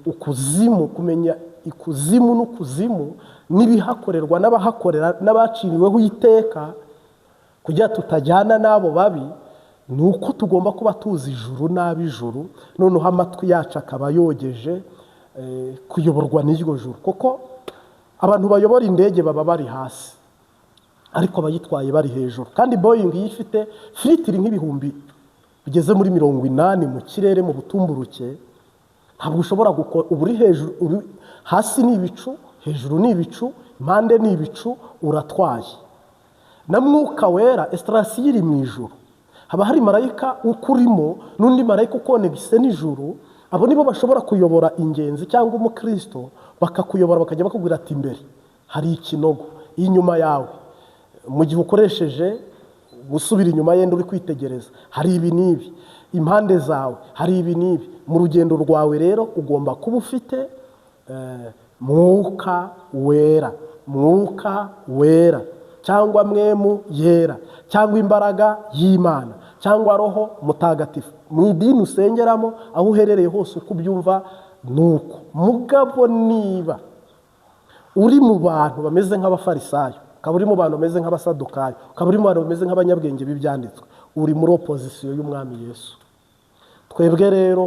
ukuzimu, kumenya ikuzimu n'ukuzimu n'ibihakorerwa n'abahakorera n'abaciriweho iteka, kugira tutajyana n'abo babi. Ni uko tugomba kuba tuzi ijuru n'ab'ijuru, noneho amatwi yacu akaba yogeje kuyoborwa n'iryo juru. Kuko abantu bayobora indege baba bari hasi, ariko abayitwaye bari hejuru. Kandi Boeing iyo ifite filitiri nk'ibihumbi bigeze muri 80 mu kirere mu butumburuke, ntabwo ushobora gukora, uba uri hejuru, uri hasi ni ibicu, hejuru ni ibicu, impande ni ibicu, uratwaye. Na Mwuka Wera, esitarasiyo iri mu ijuru, haba hari marayika ukurimo n'undi marayika ukonegise n'ijuru. Abo nibo bashobora kuyobora ingenzi cyangwa umukristo, bakakuyobora, bakajya bakubwira ati: "Imbere hari ikinogo, inyuma yawe mu gihe ukoresheje gusubira inyuma yenda uri kwitegereza hari ibi n'ibi, impande zawe hari ibi n'ibi." Mu rugendo rwawe rero ugomba kuba ufite Mwuka Wera, Mwuka Wera cyangwa Mwemu Yera cyangwa imbaraga y'Imana cyangwa Roho Mutagatifu. Mu idini usengeramo, aho uherereye hose, uko ubyumva ni uko. Mugabo niba uri mu bantu bameze nk'Abafarisayo, ukaba uri mu bantu bameze nk'Abasadukayo, ukaba uri mu bantu bameze nk'abanyabwenge b'ibyanditswe, uri muri opposition y'Umwami Yesu. Twebwe rero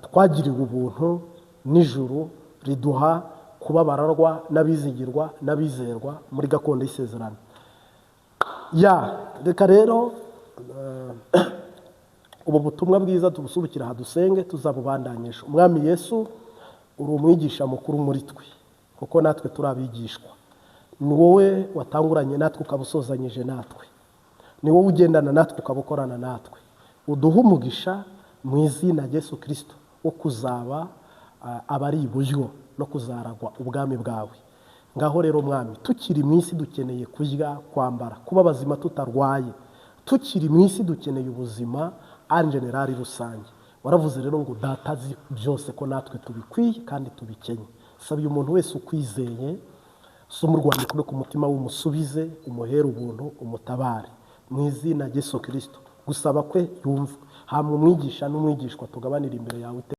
twagiriwe ubuntu n'ijuru, riduha kuba bararwa n'abizigirwa n'abizerwa muri gakondo y'isezerano. Ya reka rero ubu butumwa bwiza tubusubikira aha, dusenge, tuzabubandanyisha. Umwami Yesu, uri umwigisha mukuru muri twe, kuko natwe turi abigishwa. Ni wowe watanguranye natwe, ukaba usozanyije natwe, ni wowe ugendana natwe, ukaba ukorana natwe. Uduhe umugisha mu izina rya Yesu Kirisito wo kuzaba abari iburyo no kuzaragwa ubwami bwawe. Ngaho rero Mwami, tukiri mu isi dukeneye kurya, kwambara, kuba bazima tutarwaye. Tukiri mu isi dukeneye ubuzima en général, rusange. Waravuze rero ngo Data azi byose ko natwe tubikwiye kandi tubikenye. Sabiye umuntu wese ukwizeye, soma urwandiko rwe ku mutima, w'umusubize, umuhere ubuntu, umutabare mu izina rya Yesu Kirisito. Gusaba kwe yumva hamwe umwigisha n'umwigishwa tugabanira imbere yawe iteka.